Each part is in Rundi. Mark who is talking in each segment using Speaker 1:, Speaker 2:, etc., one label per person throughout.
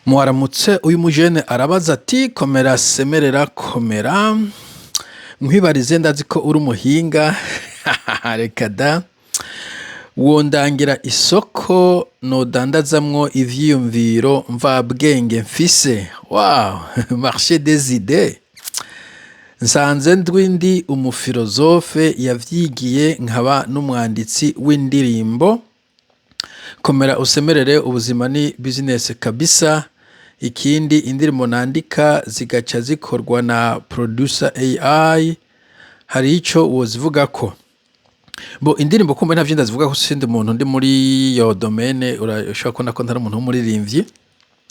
Speaker 1: Mwaramutse. Uyu mujene arabaza ati: "Komera, semerera, komera, nkwibarize, ndazi ko uri umuhinga." Reka da. "Wondangira isoko nodandazamwo ivyiyumviro mvabwenge mfise?" Wow, marché des idées. "Nsanze ndwi ndi umufilozofe yavyigiye, nkaba n'umwanditsi w'indirimbo." Komera usemerere, ubuzima ni business kabisa. "Ikindi, indirimbo nandika zigaca zikorwa na producer AI, hari ico wozivugako?" Bo, indirimbo kumbe ntavyo ndazivugako, sindi umuntu ndi muri iyo domaine. Urashobora kubona ko ntari umuntu w'umuririmbyi,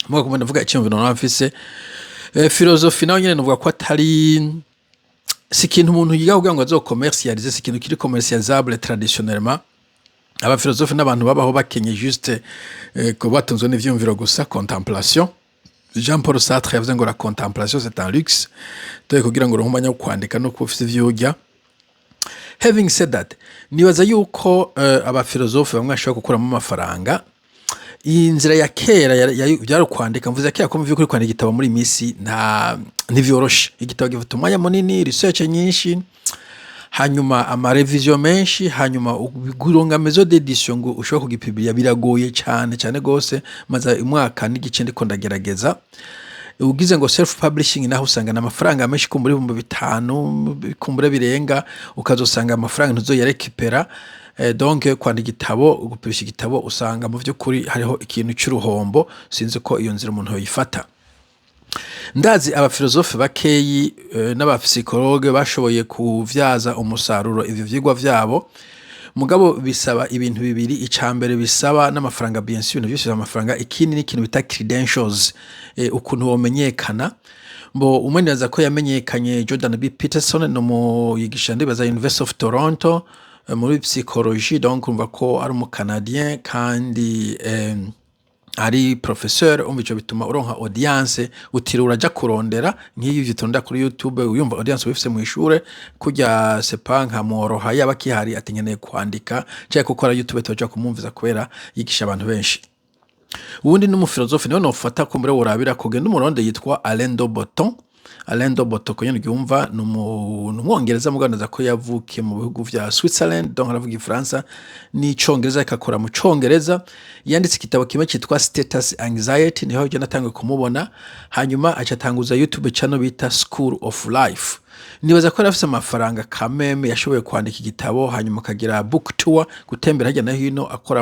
Speaker 1: mugabo kumbe ndavuga iciyumviro noba mfise. Philosophie nayo nyene novuga ko atari, si ikintu umuntu yiga kugira ngo azocommercialize, si ikintu kiri commercialisable traditionnellement. Abafilozofe n'abantu babaho bakenye, juste ko batunzwe n'ivyiyumviro gusa, contemplation. Jean Paul Sartre yavuze ngo: "La contemplation, c'est un luxe." Dore kugira ngo uronke umwanya wo kwandika no kuba ufise ivyo urya. Having said that, nibaza yuko abafilozofe bamwe bashobora gukuramo amafaranga. Iyi nzira ya kera vyari ukwandika. Mvuze kera ko mu vy'ukuri kwandika igitabo muri iyi misi nta ntivyoroshe. Igitabo gifata umwanya munini, research nyinshi, hanyuma ama révisions menshi, hanyuma kuronka maison d'édition ngo ushobore kugipubliya biragoye cane cane gose. Maze umwaka n'igice ndiko ndagerageza. Ugize ngo self publishing naho usanga n'amafaranga menshi, kumbura 5000, kumbura birenga, ukazosanga amafaranga ntuzoyarekipera. Donc kwandika igitabo, gupublisha igitabo, usanga mu vy'ukuri hariho ikintu c'uruhombo. Sinzi ko iyo nzira umuntu yoyifata. Ndazi abafilozofe bakeyi n'abapsychologue bashoboye kuvyaza umusaruro ivyo vyigwa vyabo, mugabo bisaba ibintu bibiri. Ica mbere bisaba n'amafaranga, bien sûr, ibintu vyose bisaba amafaranga. Ikindi ni ikintu bita credentials, ukuntu womenyekana. Bo, umwe nibaza ko yamenyekanye, Jordan B Peterson, ni umuyigisha, ndibaza University of Toronto, muri psychologie. Donc urumva ko ari umu Canadien kandi ari professeur. Umva, ico bituma uronka audience utiriwe uraja kurondera nk'iyo utonda kuri YouTube. Uyumva audience wifise mw'ishure kurya, c'est pas nka mworoha yaba kihari ati nkeneye kwandika canke gukora YouTube, toja kumwumviza kubera yigisha abantu benshi. Uwundi n'umufilozofe niwe nofata ko mbere worabira kugenda umuronde, yitwa Alain de Botton. Alain de Botton, ko nyene uryumva, ni umwongereza, mugabo ko yavukiye mu bihugu vya Switzerland, donc aravuga igifaransa n'icongereza, akakora mu congereza. Yanditse igitabo kimwe citwa Status Anxiety, niho je natanguye kumubona. Hanyuma aca atanguza YouTube channel bita School of Life. Nibaza ko yari afise amafaranga kameme, yashoboye kwandika igitabo, hanyuma akagira book tour, gutembera hirya no hino, akora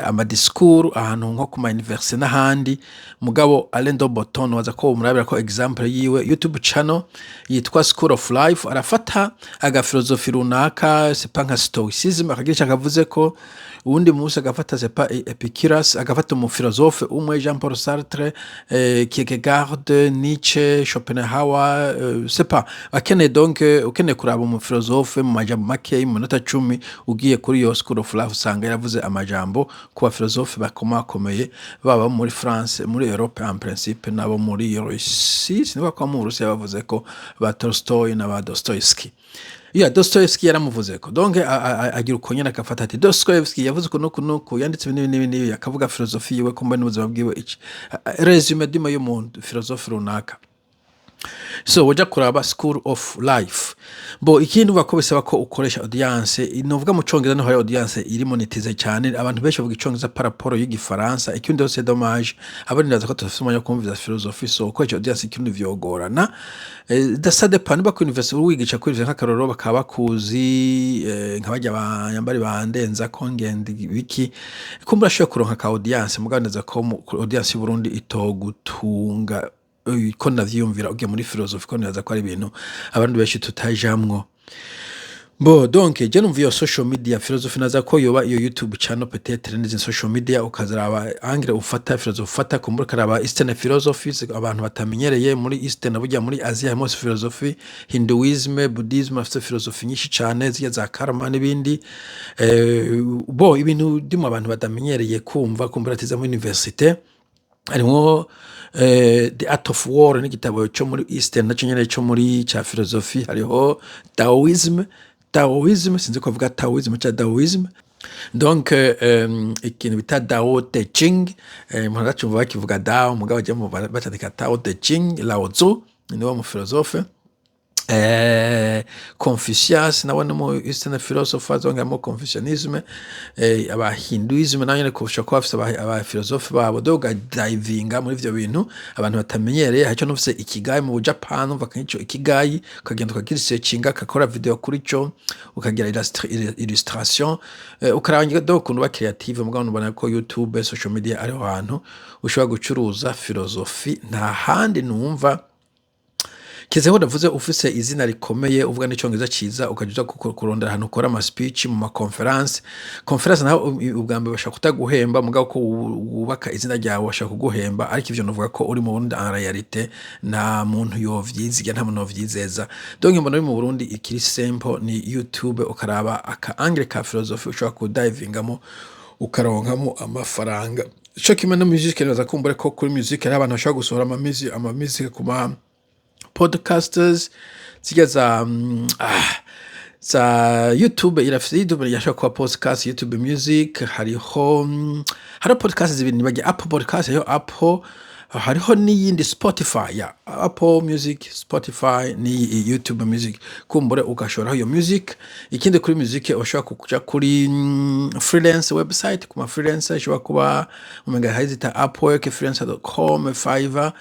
Speaker 1: ama discours ahantu nko ku ma université n'ahandi. Mugabo Alain de Botton, waza ko murabira ko example yiwe, YouTube channel yitwa School of Life, arafata agafilozofi runaka, c'est pas nka stoicism, akagira ico akavuze ko, uwundi munsi agafata, c'est pas Epicurus, agafata umufilozofe umwe, Jean Paul Sartre, Kierkegaard, Nietzsche, Schopenhauer, c'est pas akeneye. Donc ukeneye kuraba umufilozofe mu majambo makeyi, mu minota 10, ugiye kuri iyo School of Life, usanga yaravuze amajambo ku bafilozofe bakomakomeye, baba muri France, muri Europe en principe, nabo muri Russie. Sinibuka ko mu Burusiya bavuze ko ba Tolstoy na ba Dostoevsky. Ya Dostoevsky yaramuvuzeko. Donc agira uko nyene, agafata ati Dostoevsky yavuze uku nuku nuku, yanditse ibi n'ibi n'ibi, akavuga philosophie yiwe kumbe n'ubuzima bwiwe, iki résumé dimo y'umuntu philosophe runaka. So uja kuraba School of Life. Bo, ikindi uvuga ko bisaba ko ukoresha audience, novuga mu congereza niho hari audience iri monétisée cyane, abantu benshi bavuga icongereza par rapport y'igifaransa. Ikindi c'est dommage, abandi ndaza ko tudafise umwanya wo kumviza philosophie, so ukoresha audience ikirundi vyogorana. Ça dépend niba ku university wigisha kuri ivyo, nk'akarorero, bakaba bakuzi, nka barya banyambari bandenza ko ngenda biki, kumbura ashobora kuronka ka audience. Mugabo neza ko audience y'u Burundi itogutunga, ko navyiyumvira ugiye muri philosophie, ko nibaza ko ari ibintu abantu benshi tutajamwo. Bo, donc je numva iyo social media philosophie, naza ko yoba iyo YouTube channel peut-être n'izindi social media, ukazaraba angle ufata, philosophie ufata, kumbura ukaraba Eastern philosophies abantu batamenyereye. Muri Eastern, burya muri Asia harimo philosophie, Hinduism, Buddhism, afite philosophie nyinshi cane, zirya za karma n'ibindi. Bo, ibintu ndimo abantu batamenyereye kumva, kumbura atiza muri université. Harimwo The Art of War, n'igitabo cyo muri Eastern naco nyene cyo muri ca philosophie. Hariho Taoism. Taoism, sinzi ko bavuga Taoism ca Taoism. Donc ikintu bita Dao Te Ching, muracumva bakivuga Dao, mugabo je bacandika Tao Te Ching, Lao Tzu niwe mu philosophe, Confucius nawe ni mu Eastern philosopher, zongeramo Confucianisme, aba Hinduism nayo nyene kurusha kuba bafise aba philosophe babo. Donc ugadivinga muri ivyo bintu abantu batamenyereye. Haco nufise ikigai mu Bujapani, umva nk'ico ikigai, ukagenda ukagiresearchinga, ukakora video kuri co, ukagira illustration, ukaraba donc ukuntu uba creative. Mugabo ubona ko YouTube, social media ariho hantu ushobora gucuruza philosophie, nta handi numva. Kiretse ko ndavuze ufise izina rikomeye, uvuga n'icongereza ciza, ukaja uja kurondera ahantu ukora ama speech mu ma conference. Conference naho ubwa mbere bashobora kutaguhemba, mugabo ko wubaka izina ryawe bashobora kuguhemba. Ariko ivyo novuga ko uri mu Burundi, en réalité nta muntu yovyiziga, nta muntu yovyizeza. Donc mbona uri mu Burundi, ikiri simple ni YouTube, ukaraba aka angle ka philosophie ushobora kudivingamo, ukaronkamo amafaranga. Ico kimwe no music, nibaza kumbure ko kuri music hariho abantu bashobora gusohora ama music ku ma podcasters zirya za za YouTube. Irafise YouTube, yashobora kuba podcast, YouTube Music. Hariho podcast zibiri nibagiye, Apple Podcast, hariho Apple, hariho n'iyindi Spotify ya Apple Music, Spotify ni YouTube Music. Kumbure ugashoraho iyo music. Ikindi kuri music, ushobora kuja kuri freelance website, ku ma freelance ishobora kuba umenga hari zita Upwork, freelancer.com, Fiverr,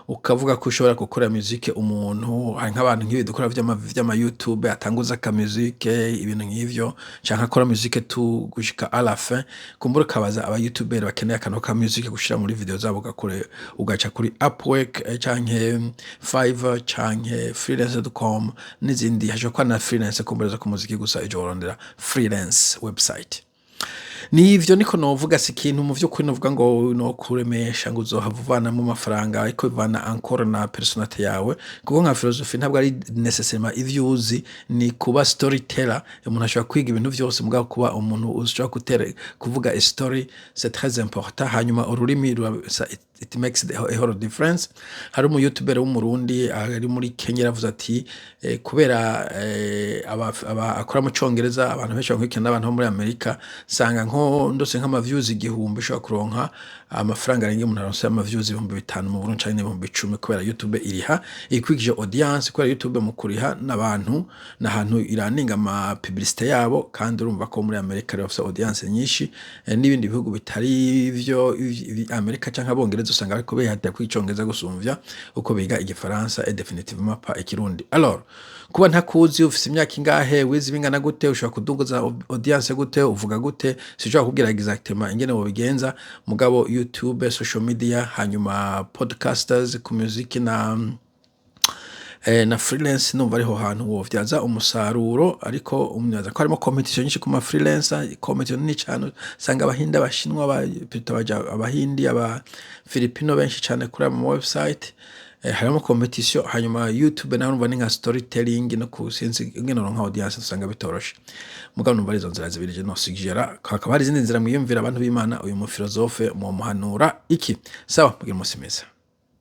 Speaker 1: ukavuga ko ushobora gukora music umuntu. Hari nk'abantu nk'ibi dukora vy'ama YouTube, atanguza aka music, ibintu nk'ivyo, canke akora music tu gushika à la fin. Kumbura ukabaza aba YouTuber bakeneye akantu ka music gushira muri video zabo, ugakore ugaca kuri Upwork, canke Fiverr canke freelancer.com n'izindi. Hashobora kuba na freelance kumbereza ku muziki gusa, ijo worondera freelance website. Nivyo niko novuga. Si ikintu mu vy'ukuri novuga ngo no kuremesha ngo uzohava uvanamwo amafaranga, ariko bivana encore na personnalité yawe, kuko nka philosophie ntabwo ari nécessairement ivyo uzi, ni kuba storyteller. Umuntu ashobora kwiga ibintu vyose, mugabo kuba umuntu ushobora gutera kuvuga a story, c'est très important. Hanyuma ururimi it makes a whole difference. Hari umu youtuber w'Umurundi ari muri Kenya, yaravuze ati kubera akora mu Congereza, abantu benshi bankurikirana n'abantu bo muri Amerika, sanga nko ndose nk'ama views 1000, ushobora kuronka amafaranga arenga umuntu aronse ama views 5000 mu Burundi canke 10,000, kubera YouTube iriha ikwikije audience, kubera YouTube mu kuriha n'abantu n'ahantu iraninga ama publicité yabo. Kandi urumva ko muri Amerika rero bafise audience nyinshi, n'ibindi bihugu bitari ivyo Amerika canke Abongereza, usanga bariko bihatira kwiga Icongereza gusumvya uko biga Igifaransa, et définitivement pas Ikirundi. Alors kuba ntakuzi, ufise imyaka ingahe, wize bingana gute, ushobora kuduguza audience gute, uvuga gute, sinshobora kubwira exactement ingene wobigenza. Mugabo YouTube, social media, hanyuma podcasters ku music na freelance, numva ariho hantu wovyaza umusaruro. Ariko umyaza ko harimo competition nyinshi ku ma freelancer, competition nini cyane. Usanga Abahindi, Abashinwa, plutôt abaja Abahindi, aba Filipino benshi cyane kuri ama website, harimo competition. Hanyuma YouTube naho numva ni nka storytelling no ku sinzi ingene uronka audience, usanga bitoroshe. Mugabo numva ari izo nzira zibiri je nosuggera. Hakaba hari izindi nzira mwiyumvira, abantu b'Imana. Uyu mu philosophe muhanura iki? Sawa, mugira umunsi mwiza.